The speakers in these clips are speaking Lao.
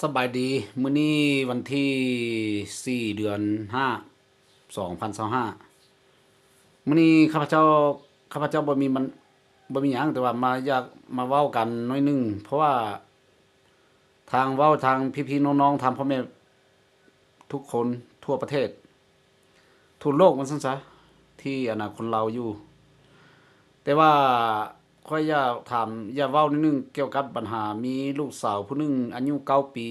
ສະບາຍດີ, ມື້ນີ້ວັນທີສີ່ ເດືອນຫ້າ ສອງພັນຊາວຫ້າ. ມື້ນີ້ຂ້າພະເຈົ້າ ຂ້າພະເຈົ້າບໍ່ມີມັນ ບໍ່ມີຫຍັງ, ແຕ່ວ່າມາ ຢາກມາເວົ້າກັນໜ້ອຍໜຶ່ງ, ເພາະວ່າທາງເວົ້າ ທາງພີ່ໆນ້ອງໆ ທາງພໍ່ແມ່ທຸກຄົນທົ່ວປະເທດ ທົ່ວໂລກວ່າຊັ້ນຊະ ທີ່ ອັນນ່າ ຄົນລາວຢູ່. ແຕ່ວ່າຂ້ອຍຢາກຖາມ ຢາກເວົ້າໜ້ອຍໜຶ່ງກ່ຽວກັບບັນຫາ ມີລູກສາວຜູ້ໜຶ່ງອາຍຸເກົ້າປີ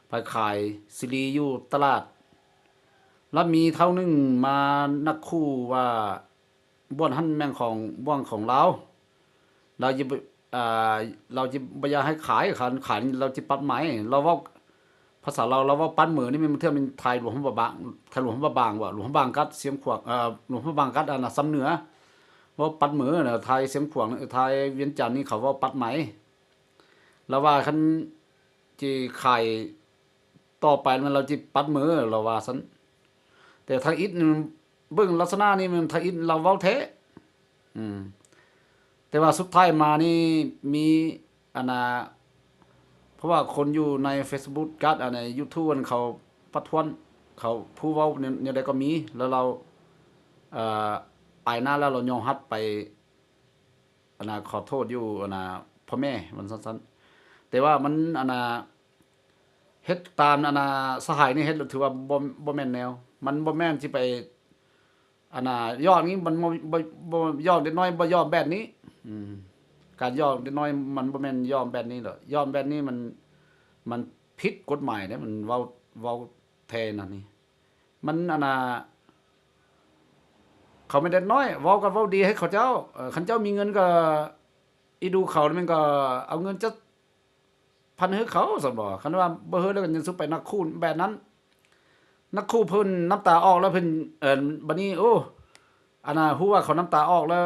ໄປຂາຍສາລີຢູ່ຕະຫຼາດ, ລະມີທ້າວໜຶ່ງມານັກຂູ່ວ່າ ບ່ອນຫັ້ນແມ່ນຂອງ ບ່ອນຂອງລາວ, ລາວຈະບໍ່ ອ່າ ລາວຈະບໍ່ຢາກໃຫ້ຂາຍ, ຄັນຂາຍລາວຈະປັບໃໝ. ລາວເວົ້າພາສາລາວ ລາວເວົ້າປັດເໝີນີ້ ແມ່ນເທື່ອແມ່ນໄທຫຼວງພະບາງ ໄທຫຼວງພະບາງບໍ່ ຫຼວງພະບາງກັດຊຽງຂວາງ ເອີ ຫຼວງພະບາງກັດ ອັນນ່າ ຊຳເໜືອ ເວົ້າປັດເໝີນະ, ໄທຊຽງຂວາງ ໄທວຽງຈັນນີ້ເຂົາເວົ້າປັດໃໝ. ລາວວ່າຄັນຊິຂາຍຕໍ່ໄປແມ່ນລາວຊິປັດເໝີ ລາວວ່າຊັ້ນ. ແຕ່ທາງອິດນີ້ ເບິ່ງລັກສະນະນີ້ແມ່ນທາງອິດລາວເວົ້າແທ້. ອືມ ແຕ່ວ່າສຸດທ້າຍມານີ້ມີ ອັນນ່າ ເພາະວ່າຄົນຢູ່ໃນເຟສບຸກກັບ ອັນໃນຢູທູບ ອັນເຂົາປະທ້ວງ ເຂົາຜູ້ເວົ້າແນວ ແນວໃດກໍມີ ແລ້ວລາວ ເອີ ອາຍໜ້າ ແລ້ວລາວຍອມຮັບໄປ ອັນນ່າ ຂໍໂທດຢູ່ ອັນນ່າ ພໍ່ແມ່ ວ່າຊັ້ນໆ. ແຕ່ວ່າມັນ ອັນນ່າ ເຮັດຕາມ ອັນນ່າ ສະຫາຍນີ້ເຮັດ ຖືວ່າບໍ່ ບໍ່ແມ່ນແນວ, ມັນບໍ່ແມ່ນຊິໄປ ອັນນ່າ ຢອກນີ້ ມັນບໍ່ ບໍ່ ບໍ່ຢອກເດັກນ້ອຍ ບໍ່ຢອກແບບນີ້. ອືມ ການຢອກເດັກນ້ອຍມັນບໍ່ແມ່ນຢອກແບບນີ້ດອກ, ຢອກແບບນີ້ມັນ ມັນຜິດກົດໝາຍເດ້, ມັນເວົ້າ ເວົ້າແທ້ນັ້ນນີ້ ມັນ ອັນນ່າ ເຂົາແມ່ນເດັກນ້ອຍ ເວົ້າກໍເວົ້າດີໃຫ້ເຂົາເຈົ້າ. ເອີ ຄັນເຈົ້າມີເງິນກໍອີດູເຂົາ ແມ່ນກໍເອົາເງິນຈັກພັນໃຫ້ເຂົາຊັ້ນບໍ? ຄັນວ່າບໍ່ເຮີແລ້ວກໍຍັງຊິໄປນັບຄູນແບບນັ້ນ, ນັບຄູເພິ່ນນ້ຳຕາອອກແລ້ວເພິ່ນ ເອີ ບັດນີ້ ໂອ້ ອັນນ່າ ຮູ້ວ່າເຂົານ້ຳຕາອອກແລ້ວ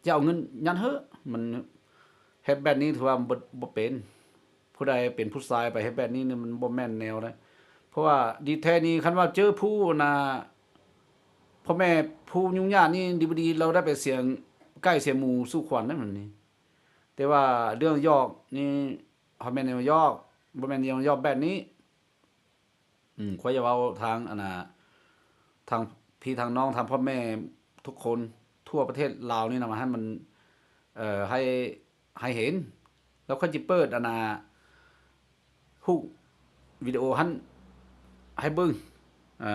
ຈະເອົາເງິນຍັດໃຫ້ ມັນເຮັດແບບນີ້ຖືວ່າບໍ່ ບໍ່ເປັນ. ຜູ້ໃດເປັນຜູ້ຊາຍໄປເຮັດແບບນີ້ນີ້ ມັນບໍ່ແມ່ນແນວໃດ. ເພາະວ່າດີແທ້ນີ້ ຄັນວ່າເຈີຜູ້ ອັນນ່າ ພໍ່ແມ່ຜູ້ຫຍຸ້ງຍາກນີ້ ດີບໍ່ດີລາວໄດ້ໄປເສຍໄກ່ເສຍໝູສູ່ຂວັນໄດ໋ມັນນີ້. ແຕ່ວ່າເລື່ອງຢອກນີ້ ເຮົາແມ່ນຢອກ ບໍ່ແມ່ນຢອກແບບນີ້. ອືມ ຂ້ອຍຢາກເວົ້າທາງ ອັນນ່າ ທາງພີ່ທາງນ້ອງ ທາງພໍ່ແມ່ທຸກຄົນທົ່ວປະເທດລາວນີ້ນະ ວ່າໃຫ້ມັນ ເອີ ໃຫ້ ໃຫ້ເຫັນ. ແລ້ວຂ້ອຍຈະເປີດ ອັນນ່າ ຮູບວິດີໂອຫັ້ນໃຫ້ເບິ່ງ ເອີ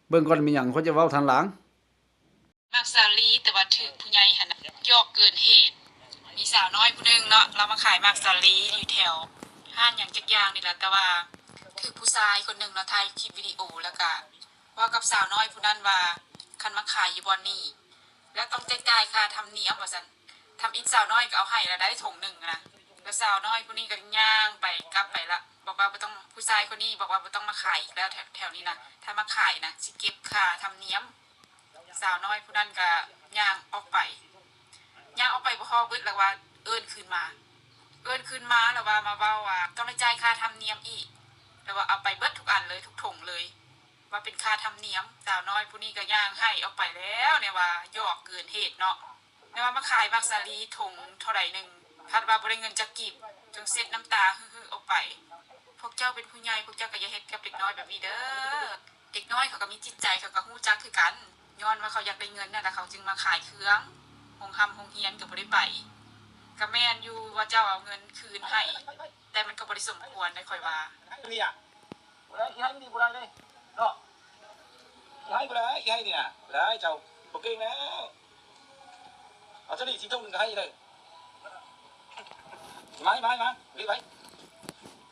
ເບິ່ງກ່ອນ ມີຫຍັງຂ້ອຍຈະເວົ້າທາງຫຼັງ. ໝາກສາລີ ແຕ່ວ່າຖືກຜູ້ໃຫຍ່ຫັ້ນນະຢອກເກີນເຫດ. ມີສາວນ້ອຍຜູ້ໜຶ່ງເນາະ ລາວມາຂາຍໝາກສາລີຢູ່ແຖວຮ້ານຫຍັງຈັກຢ່າງນີ້ລະ, ແຕ່ວ່າຖືກຜູ້ຊາຍຄົນໜຶ່ງເນາະ ຖ່າຍຄລິບວິດີໂອ ແລ້ວກະເວົ້າກັບສາວນ້ອຍຜູ້ນັ້ນວ່າ ຄັນມາຂາຍຢູ່ບ່ອນນີ້ ແລ້ວຕ້ອງໄດ້ຈ່າຍຄ່າທຳນຽມວ່າຊັ້ນ. ທຳອິດສາວນ້ອຍກໍເອົາໃຫ້ລະໄດ້ຖົງໜຶ່ງນະ, ແລ້ວສາວນ້ອຍຜູ້ນີ້ກໍຍ່າງໄປກັບໄປລະ ບອກວ່າບໍ່ຕ້ອງ ຜູ້ຊາຍຄົນນີ້ບອກວ່າບໍ່ຕ້ອງມາຂາຍອີກແລ້ວ ແຖວ ແຖວນີ້ນະ, ຖ້າມາຂາຍນະ ຊິເກັບຄ່າທຳນຽມ. ສາວນ້ອຍຜູ້ນັ້ນກໍຍ່າງອອກໄປ, ຍ່າງອອກໄປບໍ່ຮອດບຶດ ລະວ່າເອີ້ນຄືນມາ, ເອີ້ນຄືນມາ ລະວ່າມາເວົ້າວ່າຕ້ອງໄດ້ຈ່າຍຄ່າທຳນຽມອີກ, ລະວ່າເອົາໄປເບິດທຸກອັນເລີຍ ທຸກຖົງເລີຍ ວ່າເປັນຄ່າທຳນຽມ. ສາວນ້ອຍຜູ້ນີ້ກໍຍ່າງໄຫ້ອອກໄປແລ້ວ ແນວວ່າຢອກເກີນເຫດເນາະ, ແນວວ່າມາຂາຍໝາກສາລີຖົງເທົ່າໃດໜຶ່ງ ພັດວ່າບໍ່ໄດ້ເງິນຈັກກີບ ຈົນເຊັດນ້ຳຕາຫຶໆອອກໄປ. ພວກເຈົ້າເປັນຜູ້ໃຫຍ່ ພວກເຈົ້າກໍຢ່າເຮັດກັບເດັກນ້ອຍແບບນີ້ເດີ. ເດັກນ້ອຍເຂົາກໍມີຈິດໃຈ ເຂົາກໍຮູ້ຈັກຄືກັນ, ຍ້ອນວ່າເຂົາຢາກໄດ້ເງິນນັ້ນລະ ເຂົາຈຶ່ງມາຂາຍເຄື່ອງ, ໂຮງຮ່ຳໂຮງຮຽນກໍບໍ່ໄດ້ໄປ. ກໍແມ່ນຢູ່ວ່າເຈົ້າເອົາເງິນຄືນໃຫ້ ແຕ່ມັນກໍບໍ່ໄດ້ສົມຄວນໃດ໋ ຂ້ອຍວ່າ. ນີ້ອະ ບໍ່ໄດ້ ອີໄຮນີ້ບໍ່ໄດ້ເດ້ເນາະ, ອີໄຮບໍ່ໄດ້ ອີໄຮນີ້ນະ ບໍ່ໄດ້ ເຈົ້າບໍ່ເກັ່ງແລ້ວ. ເອົາສາລີສີຖົງໜຶ່ງກໍໃຫ້ເລີຍ. ມາ ມາ ມາ ເວີ້ໄປ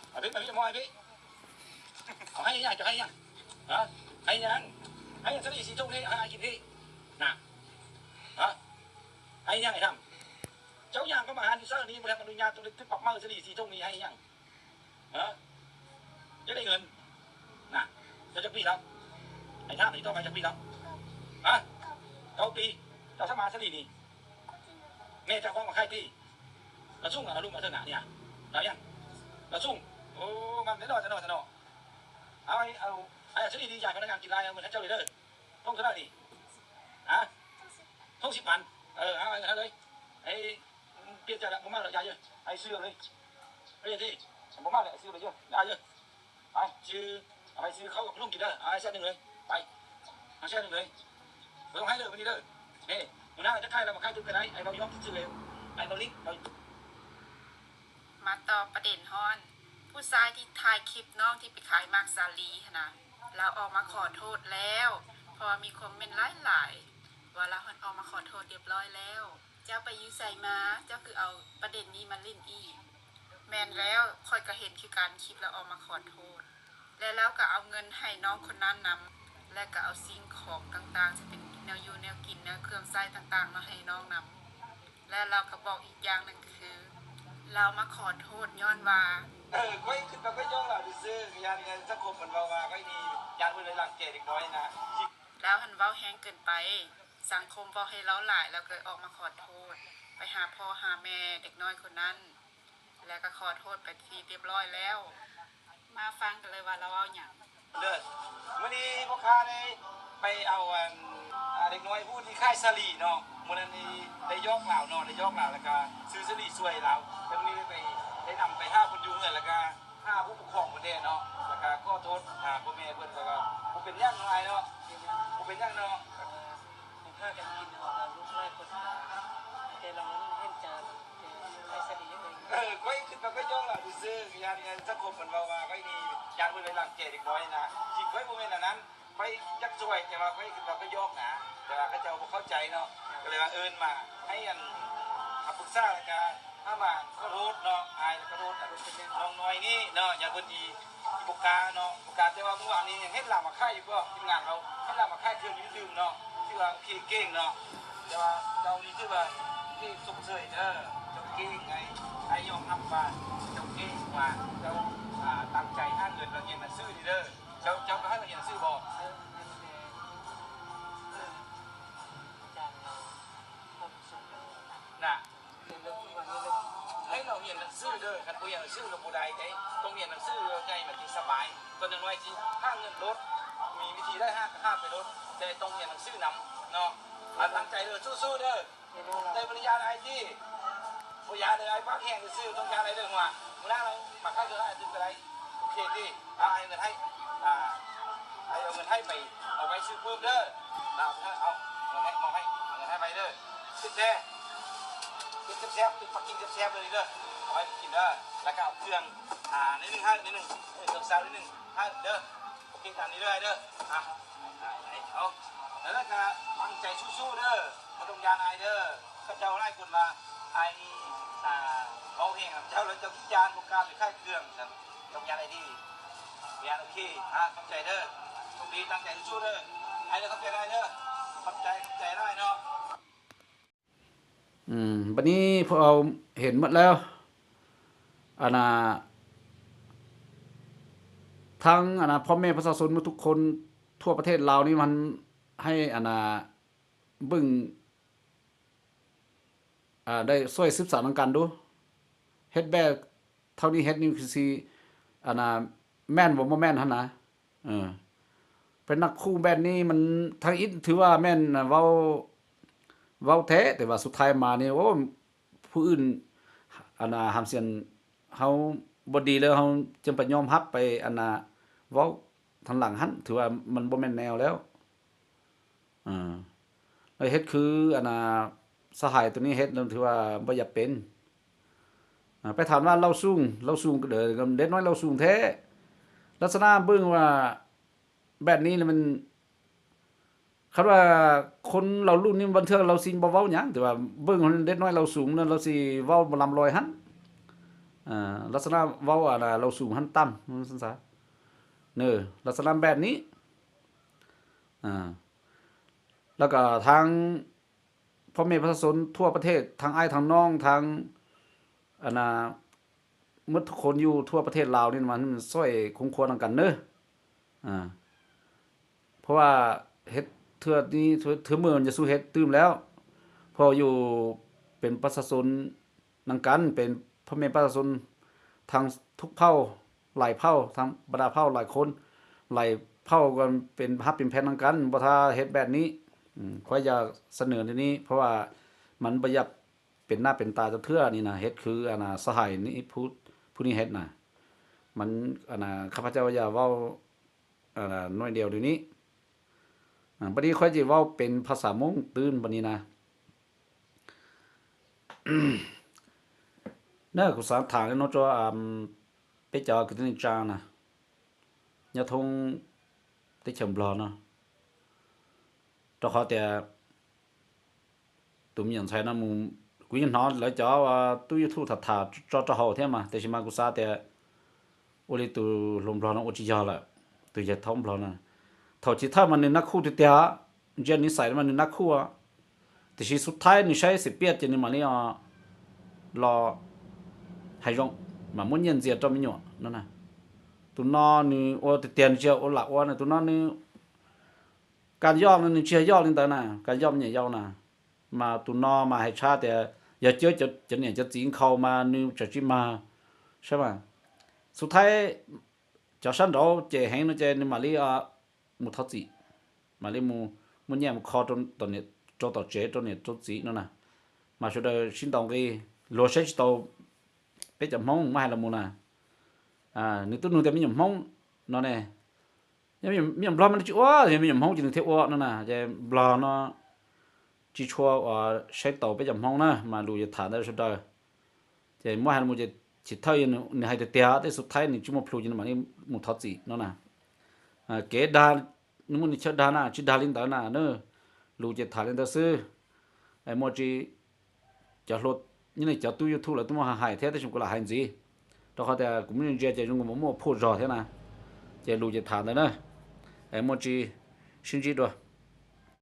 ເອົາເວີ້ມາ ເວີ້ມາ ເວີ້. ເອົາໃຫ້ຫຍັງ ຈະໃຫ້ຫຍັງ? ຮະ ໃຫ້ຫຍັງ? ໃຫ້ສາລີສີຖົງນີ້ ຫາກິນນີ້ນະ. ຮະ ໃຫ້ຫຍັງ ໄອ້ທຳ? ເຈົ້າຍ່າງເຂົ້າມາຫາຢູ່ເຊີນີ້ ບໍ່ໄດ້ຮັບອະນຸຍາດ ຕ້ອງໄດ້ຖືກປັບໃໝສາລີສີຖົງນີ້ ໃຫ້ຫຍັງ? ຮະ ຈະໄດ້ເງິນນະ. ເຈົ້າຈັກປີແລ້ວ? ໃຫ້ຖາມນີ້ ຕໍ່ໄປຈັກປີແລ້ວ? ຮະ ເກົ້າປີ. ເຈົ້າສາມາດສາລີນີ້ ແມ່ເຈົ້າຂອງມາຂາຍຕີ ລະສູງ ອາລຸມອາເທີນນະນີ້ ລະຍັງ ລະສູງ. ໂອ້ ມັນແນ່ນອນ ແນ່ນອນ ແນ່ນອນ. ເອົາ ເອົາ ເອົາສາລີນີ້ ຢາຍພະນັກງານກິນຫຼາຍ ເອົາເງິນໃຫ້ເຈົ້າເລີຍເດີ. ຖົງເທົ່າໃດນີ້? ຮະ ຖົງສິບພັນ. ເອີ ເອົາ ເອົາເລີຍ. ໄອ້ ປ່ຽນໃຈລະ ບໍ່ມາແລ້ວ ຢາຍເດີ. ໄອ້ເຊື່ອເລີຍ ໄປເລີຍຕິ. ບໍ່ມາແລ້ວ ຊື້ໄປເດີ້ ອ້າຍເອີຍ. ໄປຊື້ ເອົາໄປຊື້ເຂົ້າກັບຂະໜົມກິນເດີ້ ອ້າຍ ແຊບໜຶ່ງເລີຍ. ໄປ ເອົາແຊບໜຶ່ງເລີຍ. ບໍ່ຕ້ອງໃຫ້ເລີຍມື້ນີ້ເດີ້. ນີ້ ມື້ໜ້າຈະຂາຍລາວມາຂາຍຕື່ມກໍໄດ້ ອ້າຍເວົ້າຢອກຊື່ໆເລີຍ. ອ້າຍເວົ້າຫຼິ້ນ ເວົ້າ ມາຕໍ່ປະເດັນຮ້ອນ ຜູ້ຊາຍທີ່ຖ່າຍຄລິບນ້ອງທີ່ໄປຂາຍໝາກສາລີຫັ້ນນະ ລາວອອກມາຂໍໂທດແລ້ວ ເພາະວ່າມີຄອມເມັນຫຼາຍໆ ວ່າລາວຫັ້ນອອກມາຂໍໂທດຮຽບຮ້ອຍແລ້ວ. ເຈົ້າໄປຢູ່ໃສມາ? ເຈົ້າຄືເອົາປະເດັນນີ້ມາຫຼິ້ນອີກ? ແມ່ນແລ້ວ ຂ້ອຍກໍເຫັນຄືກັນ ຄລິບລາວອອກມາຂໍໂທດ ແລະ ລາວກໍເອົາເງິນໃຫ້ນ້ອງຄົນນັ້ນນຳ ແລະ ກໍເອົາສິ່ງຂອງຕ່າງໆ ທີ່ເປັນແນວຢູ່ແນວກິນ ແນວເຄື່ອງໃຊ້ຕ່າງໆ ມາໃຫ້ນ້ອງນຳ ແລະ ລາວກໍບອກອີກຢ່າງໜຶ່ງຄື ລາວມາຂໍໂທດຍ້ອນວ່າ ເອີ ຂ້ອຍຄິດວ່າຂ້ອຍຢອກລາວຊື່ໆ ຢ້ານສັງຄົມເພິ່ນເວົ້າວ່າຂ້ອຍນີ້ ຢ້ານເພິ່ນໄປລັງແກເດັກນ້ອຍນະ. ລາວຫັ້ນເວົ້າແຮງເກີນໄປ ສັງຄົມເວົ້າໃຫ້ລາວຫຼາຍ ລາວກໍເລີຍອອກມາຂໍໂທດ ໄປຫາພໍ່ຫາແມ່ເດັກນ້ອຍຄົນນັ້ນ ແລ້ວກໍຂໍໂທດໄປທີ່ຮຽບຮ້ອຍແລ້ວ. ມາຟັງກັນເລີຍວ່າລາວເວົ້າຫຍັງ. ເດີ ມື້ນີ້ພວກຂ້າໄດ້ໄປເອົາອັນ ອ່າ ເດັກນ້ອຍຜູ້ທີ່ຂາຍສາລີເນາະ ມື້ນັ້ນນີ້ໄດ້ຢອກລາວເນາະ ໄດ້ຢອກລາວ ແລ້ວກະຊື້ສາລີຊ່ວຍລາວ. ແຕ່ມື້ນີ້ໄດ້ໄປ ໄດ້ນຳໄປຫາເພິ່ນຢູ່ເຮືອນ ແລ້ວກະຫາຜູ້ປົກຄອງເພິ່ນແດ່ເນາະ ແລ້ວກະຂໍໂທດຫາພໍ່ແມ່ເພິ່ນ ແລ້ວກະບໍ່ເປັນຫຍັງເນາະ ອ້າຍເນາະ ບໍ່ເປັນຫຍັງເນາະ. ເອີ ພາກັນກິນເອົາ ແຕ່ລູກຫຼາຍຄົນ ແຕ່ລາວເຫັນໃຈ ແຕ່ໃຫ້ສະດີເລີຍ. ເອີ ຂ້ອຍຄິດວ່າຂ້ອຍຢອກລາວຊື່ໆ ຢ້ານສັງຄົມເພິ່ນເວົ້າວ່າຂ້ອຍນີ້ ຢ້ານເພິ່ນໄປລັງແກເດັກນ້ອຍນະ. ຈິງຂ້ອຍບໍ່ແມ່ນອັນນັ້ນ ຂ້ອຍຢາກຊ່ວຍ ແຕ່ວ່າຂ້ອຍຄິດວ່າຂ້ອຍຢອກນະ ແຕ່ວ່າເຂົາເຈົ້າບໍ່ເຂົ້າໃຈເນາະ ກໍເລີຍວ່າເອີ້ນມາ ໃຫ້ອັນ ມາປຶກສາ ແລ້ວກະ ຖ້າມາຂໍໂທດເນາະ ອ້າຍ ແລ້ວກໍໂທດອັນນ້ອງນ້ອຍນີ້ເນາະ ຢ້ານເພິ່ນຊິ ຊິບໍ່ກ້າເນາະ ບໍ່ກ້າ. ແຕ່ວ່າມື້ວານນີ້ຍັງເຫັນລາວມາຂາຍຢູ່ບໍ່? ທີມງານເຮົາເຫັນລາວມາຂາຍເຄື່ອງດື່ມເນາະ ຖືວ່າໂອເຄ ເກັ່ງເນາະ. ແຕ່ວ່າເຈົ້ານີ້ຖືວ່າເກັ່ງຊົມເຊີຍເດີ ເຈົ້າເກັ່ງ. ອ້າຍ ອ້າຍຍອມຮັບວ່າເຈົ້າເກັ່ງ ວ່າເຈົ້າ ອ່າ ຕັ້ງໃຈຫາເງິນ ແລ້ວຮຽນໜັງສືນີ້ເດີ. ເຈົ້າ ເຈົ້າກໍໃຫ້ລາວຮຽນໜັງສືບໍ່? ນະ ໃຫ້ລາວຮຽນໜັງສືເດີ ຄັນບໍ່ຮຽນໜັງສືລາວບໍ່ໄດ້ເດ້. ຕ້ອງຮຽນໜັງສືໃຫຍ່ມັນຊິສະບາຍ ຕອນນ້ອຍໆຊິຫາເງິນໂລດ ມີວິທີໄດ້ຫາກໍຫາໄປໂລດ ແຕ່ຕ້ອງຮຽນໜັງສືນຳເນາະ. ອາ ຕັ້ງໃຈເດີ ສູ້ໆເດີ. ໄດ້ບໍ່ໄດ້ຢ້ານອ້າຍຕິ? ບໍ່ຢ້ານເດີ ອ້າຍປາກແຂງຊື່ໆ ຕ້ອງຢ້ານອ້າຍເດີ. ຫົວ ມື້ໜ້າລາວມາຂາຍເຄື່ອງອ້າຍຕື່ມກໍໄດ້ ໂອເຄຕິ? ອ້າຍເອົາເງິນໃຫ້ ອ້າຍເອົາເງິນໃຫ້ໄປ ເອົາໄວ້ຊື້ປຶ້ມເດີ. ເອົາ ເອົາເງິນໃຫ້ ມອບໃຫ້ ເອົາເງິນໃຫ້ໄປເດີ. ເຮັດແທ້ ເຮັດແຊບໆ ເປັນປັກກິ່ງແຊບໆເລີຍເດີ ເອົາໄວ້ກິນເດີ. ແລ້ວກໍເອົາເຄື່ອງ ອາ ໜ້ອຍໜຶ່ງໃຫ້ ໜ້ອຍໜຶ່ງ ເອີ ເຄື່ອງເຊົາໜ້ອຍໜຶ່ງໃຫ້ເດີ. ໂອເຄ ຕາມນີ້ເດີອ້າຍເດີ. ອາ ເອົາ ແລ້ວກໍຕັ້ງໃຈສູ້ໆເດີ ບໍ່ຕ້ອງຢ້ານອ້າຍເດີ. ເຂົາເຈົ້າຫຼາຍຄົນວ່າອ້າຍນີ້ ອາ ເວົ້າແຮງນຳເຈົ້າ ແລ້ວເຈົ້າຂີ້ຢ້ານ ບໍ່ກ້າໄປຂາຍເຄື່ອງຊັ້ນ ຕ້ອງຢ້ານອ້າຍດີ ຢ້ານ. ໂອເຄ ອາ ຂອບໃຈເດີ ໂຊກດີ ຕັ້ງໃຈສູ້ໆເດີອ້າຍເດີ. ຂອບໃຈຫຼາຍເດີ ຂອບໃຈ ຂອບໃຈຫຼາຍເນາະ. ອືມ ບັດນີ້ພວກເຮົາເຫັນໝົດແລ້ວ ອັນນ່າ ທັງ ອັນນ່າ ພໍ່ແມ່ປະຊາຊົນໝົດທຸກຄົນທົ່ວປະເທດລາວນີ້ ມັນໃຫ້ ອັນນ່າ ເບິ່ງ ອາ ໄດ້ຊ່ວຍສືບສານຳກັນດູ ເຮັດແບບເທົ່ານີ້ເຮັດນີ້ຄືຊິ ອັນນ່າ ແມ່ນບໍ່ ບໍ່ແມ່ນຫັ້ນນະ. ເອີ ເປັນນັກຂູ່ແບບນີ້ມັນ ທາງອິດຖືວ່າແມ່ນເວົ້າ ເວົ້າແທ້ ແຕ່ວ່າສຸດທ້າຍມານີ້ ໂອ້ ຜູ້ອື່ນ ອັນນ່າ ຫາມສຽນເຮົາບໍ່ດີແລ້ວ ເຮົາຈຶ່ງໄປຍອມຮັບໄປ ອັນນ່າ ເວົ້າທາງຫຼັງຫັ້ນ ຖືວ່າມັນບໍ່ແມ່ນແນວແລ້ວ. ເອີ ແລ້ວເຮັດຄື ອັນນ່າ ສະຫາຍໂຕນີ້ເຮັດ ຖືວ່າບໍ່ຢາກເປັນ. ອາ ໄປຖາມວ່າລາວສູງ ລາວສູງເດີ ເດັກນ້ອຍລາວສູງແທ້. ລັກສະນະເບິ່ງວ່າແບບນີ້ລະມັນ ຄັນວ່າຄົນລາວລຸ້ນນີ້ ບາງເທື່ອລາວຊິບໍ່ເວົ້າຫຍັງ ແຕ່ວ່າເບິ່ງເດັກນ້ອຍລາວສູງນັ້ນ ລາວຊິເວົ້າບໍ່ລຳລອຍຫັ້ນ. ອາ ລັກສະນະເວົ້າ ອັນນ່າ ລາວສູງຫັ້ນຕ່ຳ ວ່າຊັ້ນຊະ ເນີ ລັກສະນະແບບນີ້. ອາ ແລ້ວກໍທາງ ພໍ່ແມ່ປະຊາຊົນທົ່ວປະເທດ ທັງອ້າຍທັງນ້ອງ ທັງ ອັນນ່າ ໝົດທຸກຄົນຢູ່ທົ່ວປະເທດລາວນີ້ ມັນຊ່ອຍຄຸ້ມຄວນນຳກັນເດີ. ອາ ເພາະວ່າເຮັດເທື່ອນີ້ ເທື່ອ ເທື່ອມື້ມັນຈະສູ້ເຮັດຕື່ມແລ້ວ ເພາະຢູ່ເປັນປະຊາຊົນ ນຳກັນ ເປັນພໍ່ແມ່ປະຊາຊົນທັງທຸກເຜົ່າ ຫຼາຍເຜົ່າ ທັງບັນດາເຜົ່າຫຼາຍຄົນ ຫຼາຍເຜົ່າກໍເປັນຮັກເປັນແພງນຳກັນ ບໍ່ຖ້າເຮັດແບບນີ້. ອືມ ຂ້ອຍຢາກສະເໜີແນວນີ້ ເພາະວ່າມັນບໍ່ຢາກເປັນໜ້າເປັນຕາຈັກເທື່ອນີ້ນະ ເຮັດຄື ອັນນ່າ ສະຫາຍນີ້ ຜູ້ ຜູ້ນີ້ເຮັດນະ. ມັນ ອັນນ່າ ຂ້າພະເຈົ້າຢາກເວົ້າ ອັນນ່າ ໜ້ອຍດຽວດຽວນີ້ ອາ ບັດນີ້ຂ້ອຍຊິເວົ້າເປັນພາສາມົ້ງຕື່ມບັດນີ້ນະ. ເນີ ກູສາຖານເນາະ ຈອ ອາ ເປັດຈາກຶດນິຈານະ ຍາທົງ ເຕັດເຂມບລອນເນາະ ຈອຂໍແຕ່ ຕູມຍັງໃຊ້ນຳໝູ່ ກູຍັງນອນແລ້ວຈອວ່າຕູ້ຢູທູບຖາຖາ ຈອຈະເຮົາແທ້ມາ ແຕ່ຊິມາກູສາແຕ່ ໂອລິຕູລົມບລອນ ໂອຈິຢາລະ ຕູຢາທອມບລອນນະ ເທົ່າທີ່ຖ້າມັນນະຄູເຕຍ ເຈນນິໄສມັນນະຄູ ແຕ່ຊິສຸດທ້າຍນິໄຊສິປຽດຈະນິມາລິອອ ລໍ ໄຮຢອງ ມາມົນຍຽນເຈຍຕອມມິຫຍວນນັ້ນນະ ຕູນອນນີ້ໂອເຕຍນເຈຍໂອລາໂອນະ ຕູນອນນີ້ ການຢອກນັ້ນເຈຍຢອກນີ້ຕານະ ການຢອກມັນຍາກຢອກນະ ມາຕູນອມາໃຫ້ຊາແຕ່ ຢ່າເຈີຈະ ຈະເໜຍຈະຈີງເຂົ້າມານີ້ຈະຈິມາ ໃຊ່ມະ ສຸດທ້າຍ ຈາກຊັ້ນເຮົາເຈແຮງນະເຈນີ້ມາລີອາ ໝູ່ເທົາຈີ ມາລີໝູ່ ໝູ່ແຍມຄໍໂຕ ໂຕເນໂຕຕໍ່ເຈໂຕເນໂຕຈີນັ້ນນະ ມາຊູເດີຊິນຕອງກີ ໂລເຊຊິໂຕ ເປັດຈຳຮອງມາໃຫ້ລະໝູ່ນະ ອາ ໜຶ່ງຕຸໜຶ່ງແຕ່ມີຫຍັງຮອງເນາະແນ່ ຍັງມີຫຍັງບລັອກມັນຈິໂອ ຍັງມີຫຍັງຮອງຈິໜຶ່ງເທໂອນັ້ນນະ ແຈບລັອກເນາະ ຈິຊົວ ເອີ ໃຊ້ໂຕເປັດຈຳຮອງນະ ມາດູຈະຖານໄດ້ຊຸດເດີ ແຈມອໃຫ້ລະໝູ່ຈະຊິເທົ່າຢູ່ໃນໄຮເຕເຕຍ ແຕ່ສຸດທ້າຍນີ້ຈິມອພລູຢູ່ນຳມັນນີ້ໝູ່ທອດຈີເນາະນະ ເກດາ ນີ້ມື້ນີ້ເຊີດານາ ຈິດາລິນຕານາເນີ ລູເຈຖາລິນຕາຊື້ ໄອ້ໝໍຈີ ຈາໂຫຼດ ນີ້ນີ້ຈາຕູ້ຢູທູບລະຕຸມຫາຫາຍແທ້ ແຕ່ຊຸມກະລະຫາຍຈີ ຕອນເຂົາແຕ່ກຸມນີ້ເຈ ເຈຈຸງກຸມໝໍໂພດຈອແທ້ນະ ເຈລູເຈຖານເດີເນີ ໄອ້ໝໍຈີ ຊິນຈີດວ